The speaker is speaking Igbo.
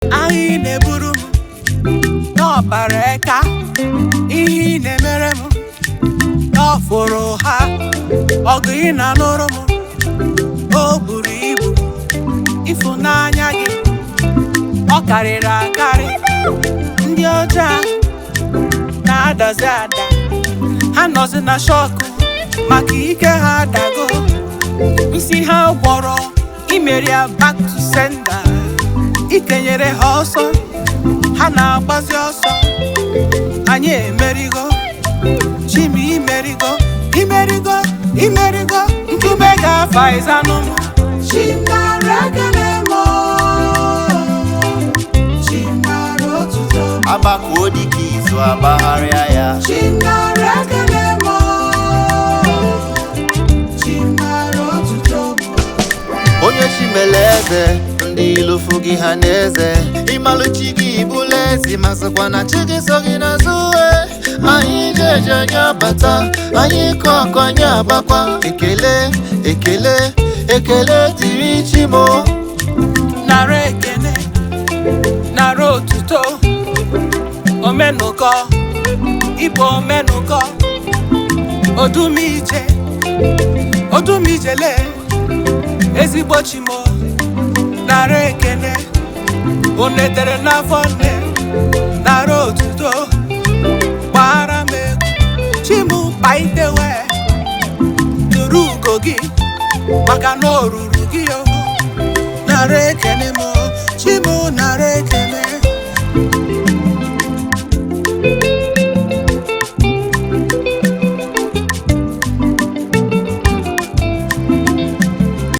Agha ị na-eburu m n'ọbara eka, ihe ị na-emere m n'ọfụrụ ha, ọgụ ị na-anụrụ m o buru ibu, ịfụnanya gị ọ karịrị akarị. Ndị ọjọọ ahụ na-adazi ada, ha nọzi na shock maka ike ha adago, nsị ha gwọrọ imeri ya back to sender. Ikenyere ha ọsọ, ha na-agbazi ọsọ. Anyị emerigo, chimi imerigo, imerigo, imerigo, nkume ga-afa ịzanụ m. Chimara ekele m, chimara otuto m. Agbakuo dịka izu agbagharịa ya. Chimara ekele m, chimara otuto m. Onye chimele eze, ndị ilu fụ gị ha n'eze. Ịmalụ chi gị ibula ezi, ma sịkwa na chi gị so gị n'azụ e. Anyị jeje, anyị abata, anyị kọ akụ, anyị agbakwa. Ekele, ekele, ekele dịrị chi m o. Nara ekele, nara otuto, omenụkọ, ịbụ omenụkọ, odumije, odumijele, ezigbo chimo, nara ekele, onetere n'afọ nne, nara otuto, gbara m egwu, chimu kpaitewe, tụrụ ugo gị, maka na o ruru gị o, nara ekele m.